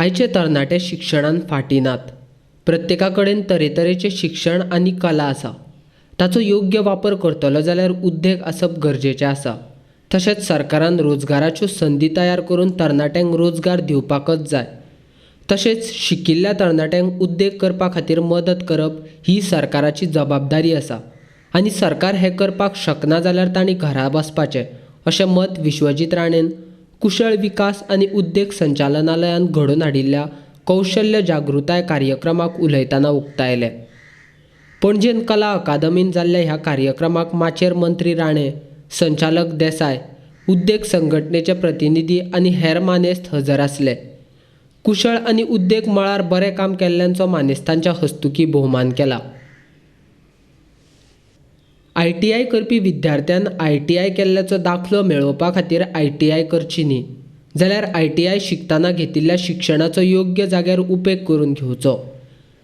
आयचे तरणाटे शिक्षणान फाटीं नात. प्रत्येका कडेन तरेतरेचें शिक्षण आनी कला आसा. ताचो योग्य वापर करतलो जाल्यार उद्देग आसप गरजेचें आसा. तशेंच सरकारान रोजगाराच्यो संदी तयार करून तरणाट्यांक रोजगार दिवपाकच जाय. तशेंच शिकिल्ल्या तरणाट्यांक उद्देग करपा खातीर मदत करप ही सरकाराची जबाबदारी आसा आनी सरकार हें करपाक शकना जाल्यार तांणी घरा बसपाचें अशें मत विश्वजीत राणेन कुशळ विकास आनी उद्देग संचालनालयान घडोवन हाडिल्ल्या कौशल्य जागृताय कार्यक्रमाक उलयतना उक्तायलें. पणजेन कला अकादमीन जाल्ल्या ह्या कार्यक्रमाक माचयेर मंत्री राणे, संचालक देसाय, उद्देग संघटनेचे प्रतिनिधी आनी हेर मानेस्त हजर आसले. कुशळ आनी उद्देग मळार बरें काम केल्ल्यांचो मानेस्तांच्या हस्तुकीं भोवमान केला. आयटीआय करपी विद्यार्थ्यान आयटीआय केल्ल्याचो दाखलो मेळोवपा खातीर आयटीआय करची न्ही, जाल्यार आयटीआय शिकतना घेतिल्ल्या शिक्षणाचो योग्य जाग्यार उपेग करून घेवचो.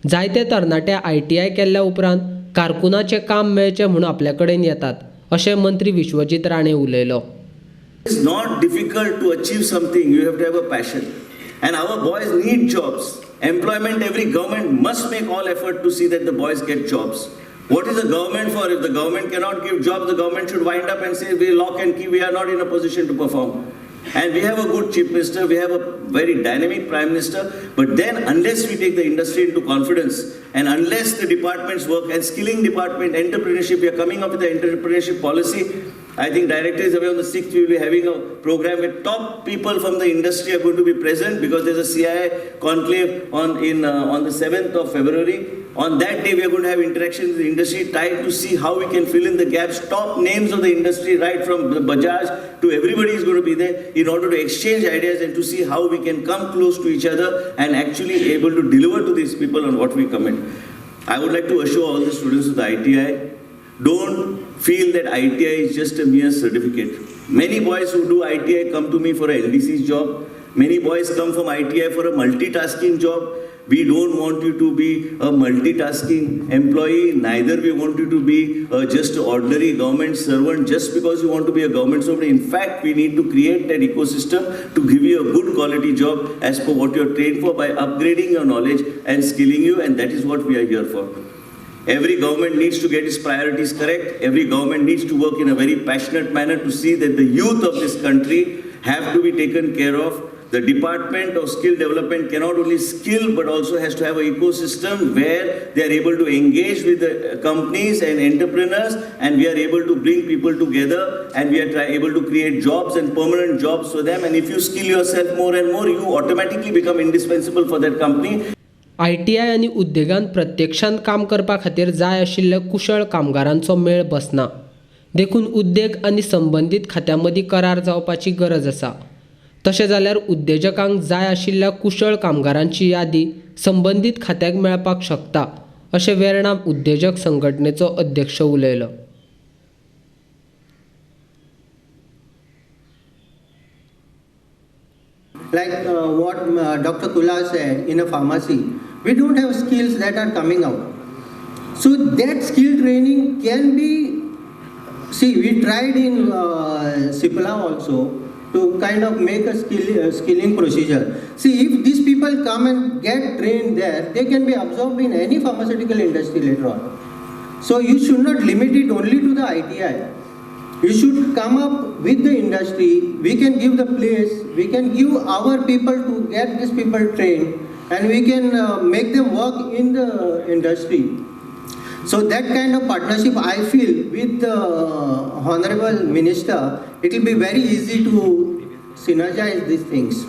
जायते तरणाटे आयटीआय केल्ल्या उपरांत कारकुनाचें काम मेळचें म्हूण आपल्या कडेन येतात अशें मंत्री विश्वजीत राणे उलयलो. It's not difficult to achieve something, you have to have a passion. And our boys need jobs. Employment, every government must make all effort to see that the boys get jobs. What is the government for? If the government cannot give jobs, the government should wind up and say, we lock and key, we are not in a position to perform. And we have a good chief minister, we have a very dynamic prime minister, but then unless we take the industry into confidence and unless the departments work and skilling department, entrepreneurship, we are coming up with the entrepreneurship policy. I think director is away on the 6th, we will be having a program with top people from the industry are going to be present because there's a CII conclave on the 7th of February. On that day, we are going to have interaction with the industry, trying to see how we can fill in the gaps. Top names of the industry, right from the Bajaj to everybody is going to be there in order to exchange ideas and to see how we can come close to each other and actually able to deliver to these people on what we commit. I would like to assure all the students of the ITI, don't feel that ITI is just a mere certificate. Many boys who do ITI come to me for a LDC job. Many boys come from ITI for a multitasking job. We don't want you to be a multitasking employee, neither we want you to be just an ordinary government servant just because you want to be a government servant. In fact, we need to create that ecosystem to give you a good quality job as per what you are trained for by upgrading your knowledge and skilling you, and that is what we are here for. Every government needs to get its priorities correct. Every government needs to work in a very passionate manner to see that the youth of this country have to be taken care of. The Department of Skill Development cannot only skill but also has to have an ecosystem where they are able to engage with the companies and entrepreneurs, and we are able to bring people together and we are able to create jobs and permanent jobs for them. And if you skill yourself more and more, you automatically become indispensable for that company. ITI आनी उद्देगांत प्रत्यक्षांत काम करपा खातीर जाय आशिल्ल्या कुशळ कामगारांचो मेळ बसना, देखून उद्देग आनी संबंदीत खात्यां मदीं करार जावपाची गरज आसा. तशें जाल्यार उद्देजकांक जाय आशिल्ल्या कुशळ कामगारांची यादी संबंदीत खात्याक मेळपाक शकता अशें वेर्णा उद्देजक संघटनेचो अध्यक्ष उलयलो. Like what Dr. Kula said, in a pharmacy, we don't have skills that are coming out. So that skill training can be, see, we tried in Cipla also to kind of make a skilling procedure. See, if these people come and get trained there, they can be absorbed in any pharmaceutical industry later on. So you should not limit it only to the ITI. You should come up with the industry. We can give the place, we can give our people to get these people trained, and we can make them work in the industry. So that kind of partnership, I feel, with the Honorable Minister, it will be very easy to synergize these things.